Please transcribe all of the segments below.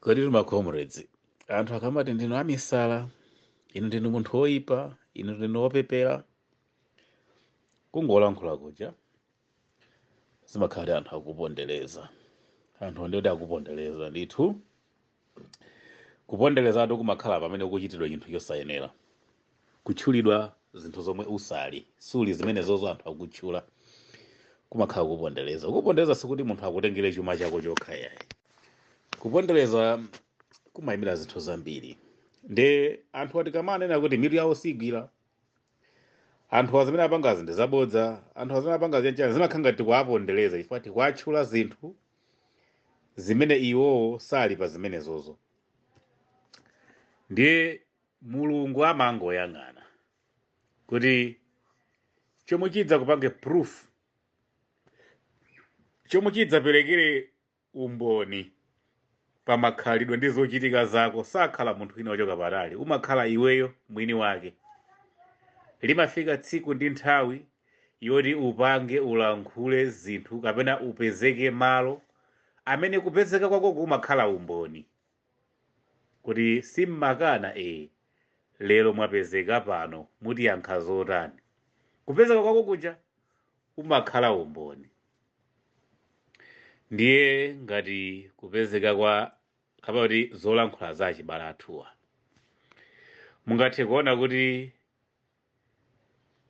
Kodi ma comrades, anthu akamati ndinu amisala, inu ndinu munthu woyipa, inu ndinu wopepera, kungolankhula kuja zimakhala kuti anthu akupondereza. Anthu ndikuti akupondereza ndithu. Kuponderezatu kumakhala pamene ukuchitidwa chinthu chosayenera, kutchulidwa zinthu zomwe usali, suli zimenezozo anthu akutchula, kumakhala kupondereza. Kupondereza sikuti munthu akutengere chuma chako chokha yayi. Kupondereza kumayimira zinthu zambiri. Nde anthu atikamanena kuti mitu yawo sigwira, anthu azimene apangazi ndi zabodza, anthu azimene apangazi chanchani, zimakhala ngati tikuwapondereza chifukwa tikuwatchula zinthu zimene iwowo sali pa zimenezozo. Ndiye Mulungu amangoyang'ana kuti chomwe chidza kupange proof, chomwe chidzaperekere umboni pa makhalidwe ndi zochitika zako, sakhala munthu wina wochoka patali, umakhala iweyo mwini wake. Limafika tsiku ndi nthawi yoti upange, ulankhule zinthu kapena upezeke malo amene kupezeka kwako kumakhala umboni kuti simmakana, lero mwapezeka pano, mutiyankha zotani? Kupezeka kwako kuja umakhala umboni. Ndiye ngati kupezeka kwa kapena kuti zolankhula za achibale athuwa, mungathe kuona kuti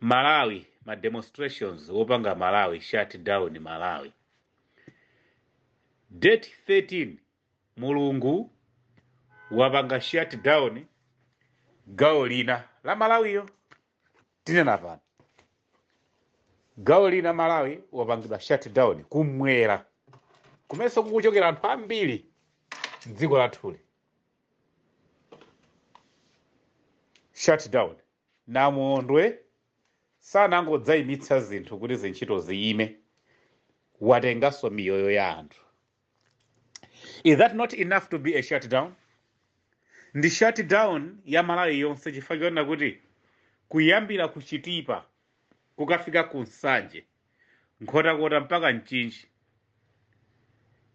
Malawi, ma demonstrations wopanga Malawi shut down, Malawi date 13, Mulungu wapanga shut down gawo lina la Malawiyo. Tinena pano, gawo lina Malawi wapangidwa shut down kumwera, kumenso kukuchokera anthu ambiri mdziko lathuli. Shut down. Namondwe sanangodzayimitsa zinthu kuti zintchito ziyime, watenganso miyoyo ya anthu. Is that not enough to be a shutdown? Ndi shutdown ya Malawi yonse, chifukwa chonena kuti kuyambira ku Chitipa kukafika ku Nsanje, Nkhotakota mpaka Mchinji,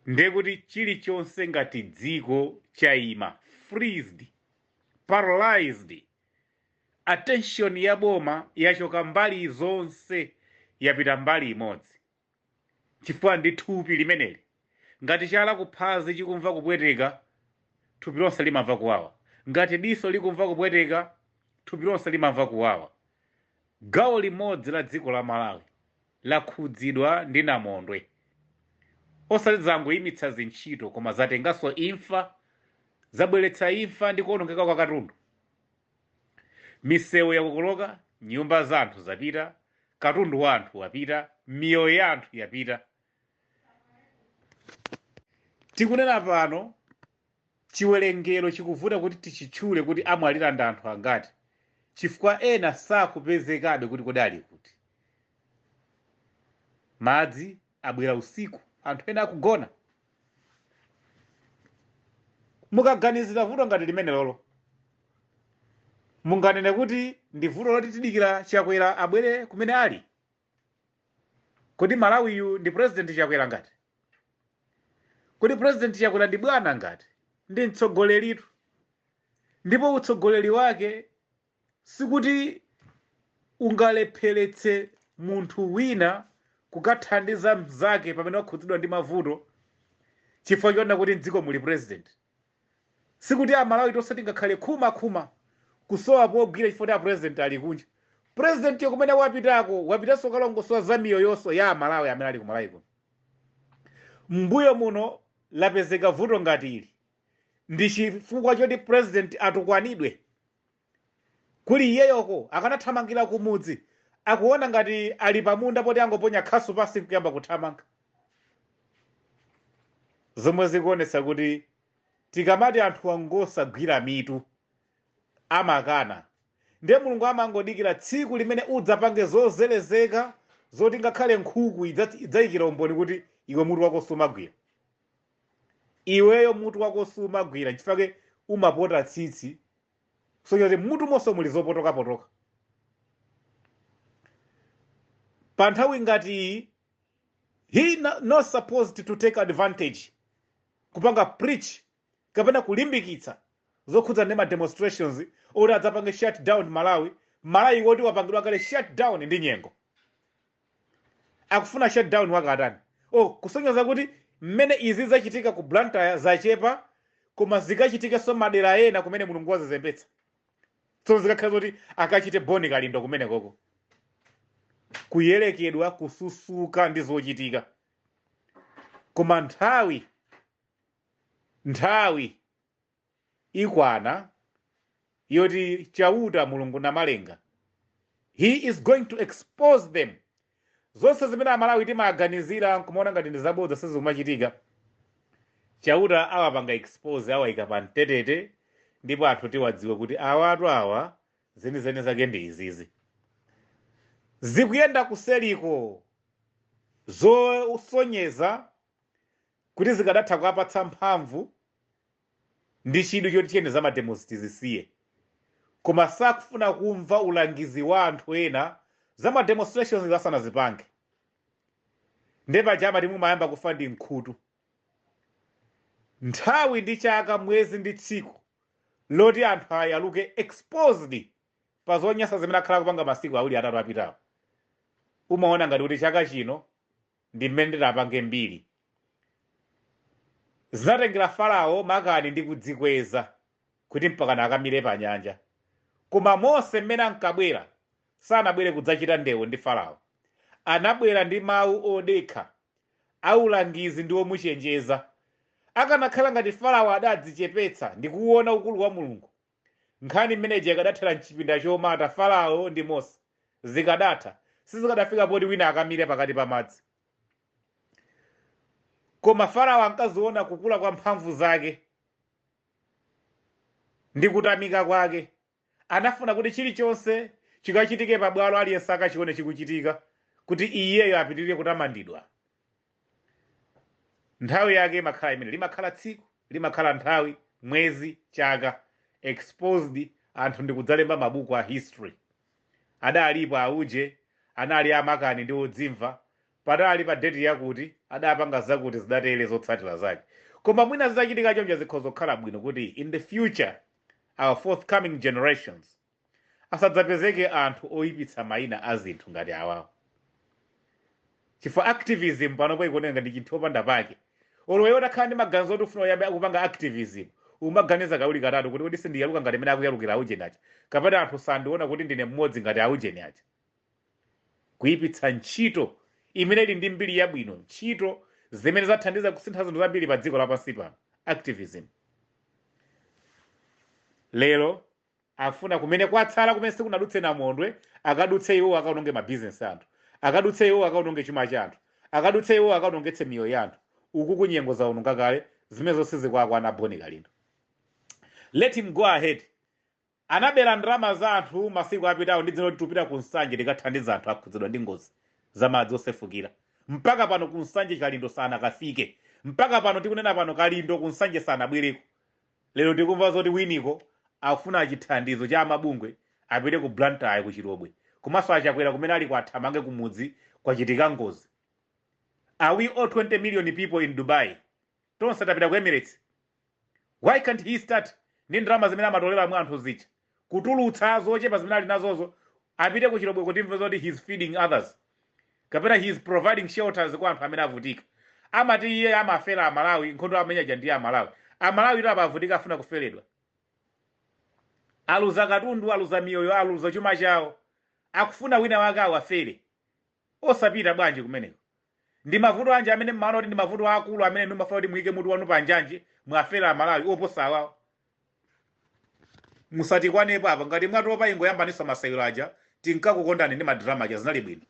ndiye kuti chilichonse ngati dziko chayima, freezed, paralyzed. Attention ya boma yachoka mbali zonse, yapita mbali imodzi, chifukwa ndi thupi limeneli. Ngati chala kuphazi chikumva kupweteka, thupi lonse limamva kuwawa. Ngati diso likumva kupweteka, thupi lonse limamva kuwawa. Gawo limodzi la dziko la Malawi lakhudzidwa ndi namondwe, osati zangoyimitsa zintchito, koma zatenganso imfa, zabweretsa imfa ndi kuwonongeka kwa katundu. Misewu yakokoloka, nyumba za anthu zapita, katundu wa anthu wapita, miyoyo ya anthu yapita. Tikunena pano chiwerengero chikuvuta kuti tichitchule kuti amwalira ndi anthu angati, chifukwa ena sakupezekabe kuti kodi ali kuti. Madzi abwera usiku, anthu ena akugona. Mukaganizira vuto ngati limene lolo, munganene kuti ndi vuto loti tidikira Chakwera abwere kumene ali? Kodi Malawiyu ndi President Chakwera ngati? Kodi President Chakwera ndi bwana ngati? Ndi mtsogoleritu, ndipo utsogoleri wake sikuti ungalepheretse munthu wina kukathandiza mnzake pamene wakhudzidwa ndi mavuto chifukwa chonena kuti mdziko muli president. Sikuti Amalawi tonse tingakhale khumakhuma kusowa pogwira chifukwa kuti a president ali kunja. President yo kumene wapitako, wapitanso kukalongosola za miyoyonso ya Amalawi amene ali ku Malawi kuno. Mbuyo muno lapezeka vuto ngati ili, ndi chifukwa choti president atukwanidwe? Kuli iyeyoko akanathamangira kumudzi, akuona ngati ali pamunda poti angoponya khasu pansi nkuyamba kuthamanga. Zomwe zikuonetsa kuti tikamati anthu angosagwira mitu amakana. Ndiye Mulungu amangodikira tsiku limene udzapange zozelezeka zoti ngakhale nkhuku idzayikira umboni kuti iwe mutu wako sumagwira. Iweyo mutu wako sumagwira, nchifukwa umapota tsitsi, kusonyeza kuti mutu monso muli zopotokapotoka. Pa nthawi ngati iyi, he not supposed to take advantage kupanga preach. kapena kulimbikitsa zokhudza ndi ma demonstrations oti adzapange shut down Malawi. Malawi woti wapangidwa kale shut down ndi nyengo, akufuna shut down wakatani? Oh, kusonyeza kuti mmene izi zachitika ku Blantyre zachepa, koma zikachitikenso madera ena kumene Mulungu wazizembetsa. Tsono zikakhala zoti akachite Boni Kalindo kumene koko kuyerekedwa, kususuka ndi zochitika. Koma nthawi ikwana yoti Chauta Mulungu Namalenga, he is going to expose them. Zonse zimene Amalawi timaganizira nkumaona ngati ndi zabodza sizikumachitika, Chauta awapanga expose, awayika pa mtetete, ndipo anthu tiwadziwe kuti awatu awa zenizeni zake ndi izizi zikuyenda kuseliko, zosonyeza kuti zikadatha kuwapatsa mphamvu ndi chidwi choti tiyeni za ma demos tizisiye. Koma sakufuna kumva ulangizi wa anthu ena za ma demonstrations asanazipange. Nde paja amati mumayamba kufa ndi mkhutu. Nthawi ndi chaka, mwezi ndi tsiku loti anthu ayaluke exposed pa zonyasa zimene akhala kupanga masiku 2 3 apitawo, umaona ngati kuti chaka chino ndi mmene ndinapange mbiri. Zinatengera Farao makani ndi kudzikweza kuti mpakana akamire pa nyanja. Koma Mose mmene ankabwera, sanabwere kudzachita ndewu ndi Farao. Anabwera ndi mawu odekha aulangizi ndi omuchenjeza. Akanakhala ngati Farao adadzichepetsa ndi kuwona ukulu wa Mulungu, nkhani imeneyi ikadathera mchipinda chomata Farao ndi Mose, zikadatha, sizikadafika poti wina akamire pakati pa madzi. Koma Farao ankaziona kukula kwa mphamvu zake ndi kutamika kwake. Anafuna kuti chilichonse chikachitike pabwalo, aliyense akachione chikuchitika, kuti iyeyo apitirire kutamandidwa. Nthawi yake imakhala imene limakhala tsiku, limakhala nthawi, mwezi, chaka, exposed. Anthu ndikudzalemba mabuku a history, adalipo auje anali amakani ndi odzimva, patali pa date yakuti adapanga zakuti, zidatere zotsatira zake. Koma mwina zitachitika choncho zikhoza kukhala bwino kuti in the future, our forthcoming generations, asadzapezeke anthu oyipitsa mayina a zinthu ngati awawo, chifukwa activism panopo ikuoneka ngati chinthu chopanda pake. Oloweyo utakhala ndi maganizo oti ufuna uyambe kupanga activism, umaganiza kawiri katatu kuti kodi sindiyaluka ngati imene akuyalukira aujeni aja, kapena anthu sandiona kuti ndine mmodzi ngati aujeni aja? Kuyipitsa ntchito imene ili ndi mbiri yabwino, ntchito zimene zathandiza kusintha zinthu zambiri pa dziko lapansi pano, activism. Lero afuna kumene kwatsala, kumene sikunadutse namondwe, akadutse iwo, akaononge mabizinesi anthu, akadutse iwo, akaononge chuma cha anthu, akadutse iwo, akaonongetse miyoyo ya anthu. Uku kunyengo zaononga kale, zimene zonse zikwakwana. Boni Kalindo, let him go ahead. Anabera ndalama za anthu masiku apitawo ndi dzina kuti tupita ku Nsanje tikathandiza anthu akhudzidwa ndi ngozi za madzi osefukira. Mpaka pano ku Nsanje Kalindo sanakafike. Mpaka pano tikunena pano, Kalindo ku Nsanje sanabwereko. Lero tikumva zoti Winiko akufuna chithandizo cha mabungwe, apite ku Blantyre, ku Chilobwe, komanso aChakwera kumene ali kwathamange kumudzi kwachitika ngozi. Are we all 20 million people in Dubai? Tonse tapita ku Emirates? Why can't he start ndi ndalama zimene amatolera mwa anthu zija, kutulutsa zochepa zimene ali nazozo, apite ku Chilobwe kuti timve zoti he's feeding others kapena he is providing shelters kwa anthu amene avutika? Amati iye amafera Amalawi, nkhondo amenyaja ndiye Amalawi. Amalawi ito apavutika, afuna kuferedwa, aluza katundu, aluza miyoyo, aluza chuma chawo, akufuna wina wake awafere. Osapita bwanji kumeneko? Ndi mavuto anji amene mmaona kuti ndi mavuto akulu amene ndimafuna kuti muyike mutu wanu panjanji mwafera Amalawi oposa awawo? Musatikwanepo apa. Ngati mwatopa, ingoyambaninso masewero aja tinkakukondani ndi madrama aja, zinali bwino.